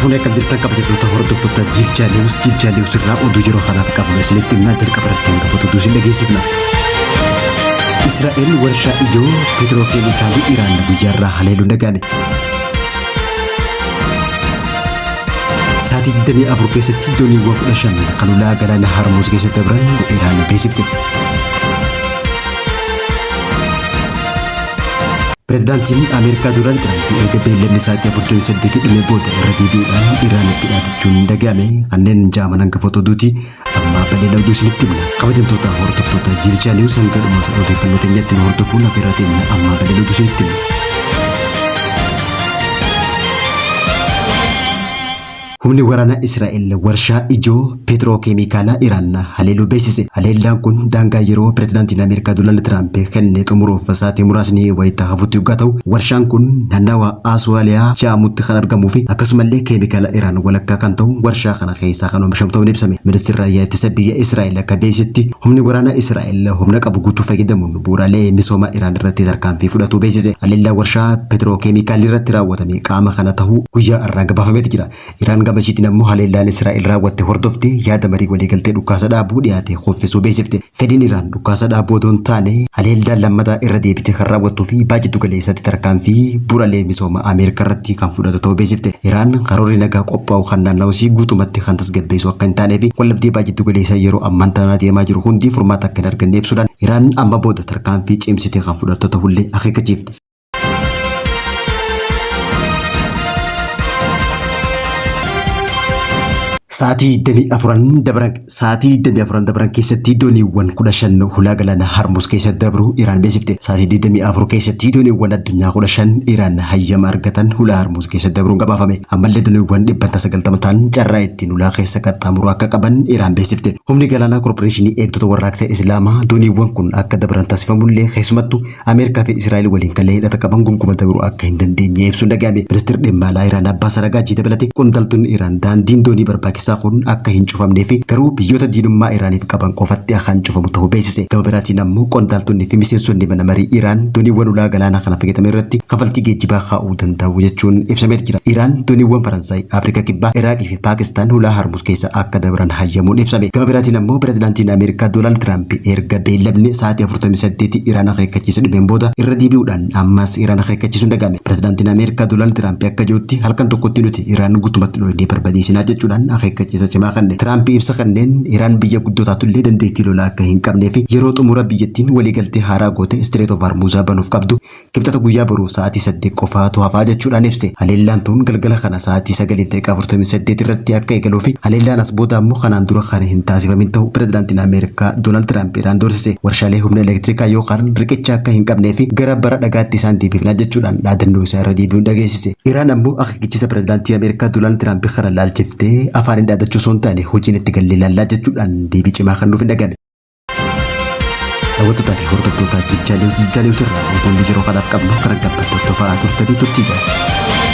fuunee akkam jirtan kabajamtoota hordoftoota Jiilchaa News. Jiilchaa News irraa oduu yeroo kanaaf qabnu isinitti himnaa. Jalqaba irratti hangafoota oduu isin dhageessifna. Israa'el warshaa ijoo peetirookeemikaalii Iraan guyyaarraa haleeluun dhaga'ame. Sa'aatii 24 keessatti dooniiwwan 15 kan ulaa galaana Harmuuz keessatti dabran Iraan beeksifte. Pireezidaantiin Ameerikaa Doonaald Tiraamp eega beellamni sa'aatii 48 dhume booda irra deebi'uudhaan Iraanitti dhaadachuun dhaga'ame. Kanneen jaaman hangafoota oduuti. Amma bal'ina oduu isinitti himna. Kabajamtoota hordoftoota Jiilchaa News, hanga dhuma odeeffannoo teenyatti nu hordofuun afeerraa teenya. Amma bal'ina oduu isinitti himna. Humni waraanaa Israa'el warshaa ijoo peetirookeemikaalaa Iraan haleeluu beeksise. Haleellaan kun daangaa yeroo pireezidaantiin Ameerikaa Doonaald Tiraamp kenne xumuruuf sa'aatii muraasni wayita hafutti yoggaa ta'u, warshaan kun naannawa Aswaaliyaa jedhamutti kan argamuu fi akkasumallee keemikaala Iraan walakkaa kan ta'u warshaa kana keessaa kan oomishamu ta'uun ibsame. Ministeerri raayyaa ittisa biyya Israa'el akka beeksisetti, humni waraanaa Israa'el humna qabu guutuu fayyadamuun bu'uuraalee misoomaa Iraan irratti tarkaanfii fudhatuu beeksise. Haleellaa warshaa peetirookeemikaalii irratti raawwatame qaama kana ta'uu guyyaa har'aa gabaafameeti jira. Iraan gama ishiitiin ammoo haleellaan Israa'el raawwatte hordoftee yaada marii waliigaltee dhukaasa dhaabuu dhiyaate kuffisuu beeksifte. Fedhiin Iraan dhukaasa dhaabuu odoo hin taane, haleellaa lammataa irra deebitee kan raawwattuu fi baha jiddu galeessatti tarkaanfii bu'uuraalee misooma Ameerikaa irratti kan fudhatu ta'uu beeksifte. Iraan karoorri nagaa qophaa'u kan naannawaa isii guutumatti kan tasgabbeessu akka hin taanee fi waldhabdee baha jiddu galeessaa yeroo ammaan tanaa deemaa jiru hundi furmaata akka hin arganne ibsuudhaan, Iraan amma booda tarkaanfii cimsitee kan fudhattu ta'ullee akeekkachiifte. Sa'aatii 24 dabran sa'aatii 24 dabran keessatti dooniiwwan 15 hulaa galaana Harmuuz keessa dabruu Iraan beeksifte. Sa'aatii 24 keessatti dooniiwwan addunyaa 15 Iraan hayyama argatan hulaa Harmuuz keessa dabruun gabaafame. Ammallee dooniiwwan 90% ta'an carraa ittiin hulaa keessa qaxxaamuruu akka qaban Iraan beeksifte. Humni galaanaa Korporeeshinii Eegdota Warraaqsa Islaamaa dooniiwwan kun akka dabran taasifamullee, keessumattuu Ameerikaa fi Israa'el waliin kanneen hidhata qaban gonkumaa dabruu akka hin dandeenye ibsuun dhaga'ame. Ministeerri dhimma alaa Iraan Abbaas Aragaachii dabalatee qondaaltonni Iraan daandiin doonii barbaachisaa kun akka hin cufamnee fi garuu biyyoota diinummaa Iraaniif qaban qofatti kan cufamu ta'uu beeksise. Gama biraatiin ammoo qondaaltonni fi miseensonni mana marii Iraan dooniiwwan ulaa galaanaa kana fayyadaman irratti kafaltii geejjibaa kaa'uu danda'u jechuun ibsameet jira. Iraan dooniiwwan Faransaay, Afrikaa Kibbaa, Iraaqii fi Paakistaan hulaa Harmuz keessa akka dabran hayyamuun ibsame. Gama biraatiin ammoo pireezidaantiin Ameerikaa Doonaald Tiraamp erga beellamni sa'aatii 48 Iraan akeekkachiisu dhibeen booda irra deebi'uudhaan ammas Iraan akeekkachiisuun dhaga'ame. Pireezidaantiin Ameerikaa Doonaald Tiraamp akka jirutti, halkan tokkotti nuti Iraan guutumatti dhoofnee barbadeessinaa jechuudhaan akeekkachiisa cimaa kenne. Tiraamp ibsa kanneen Iraan biyya guddoo taatullee dandeettii lolaa akka hin qabnee fi yeroo xumura biyyattiin waliigaltee haaraa goote Strait of Hormuz banuuf qabdu Kibxata guyyaa boruu sa'aatii 8 qofaatu hafaa jechuudhaan ibse. Haleellaan tun galgala kana sa'aatii 9:48 irratti akka eegaluu fi haleellaan as booda ammoo kanaan dura kan hin taasifamin ta'uu pireezidaantiin Ameerikaa Doonaald Tiraamp Iraan doorsise. Warshaalee humna elektirikaa yookaan riqicha akka hin qabnee fi gara bara dhagaatti isaan deebifnaa jechuudhaan dhaadannoo isaa irra deebi'uun dhageessise. Iraan ammoo akeekkachiisa pireezidaantii Ameerikaa Doonaald Tiraamp kana laalchiftee afaaniin dhaadachuu osoo hin taane hojiin itti gallee laallaa jechuudhaan deebii cimaa kennuuf hin dhagame. Daawwattootaa fi hordoftoota Jiilchaa News, Jiilchaa News irraa oduun yeroo kanaaf qabnu kan gabbatti hordofaa turtanii turtii gaarii.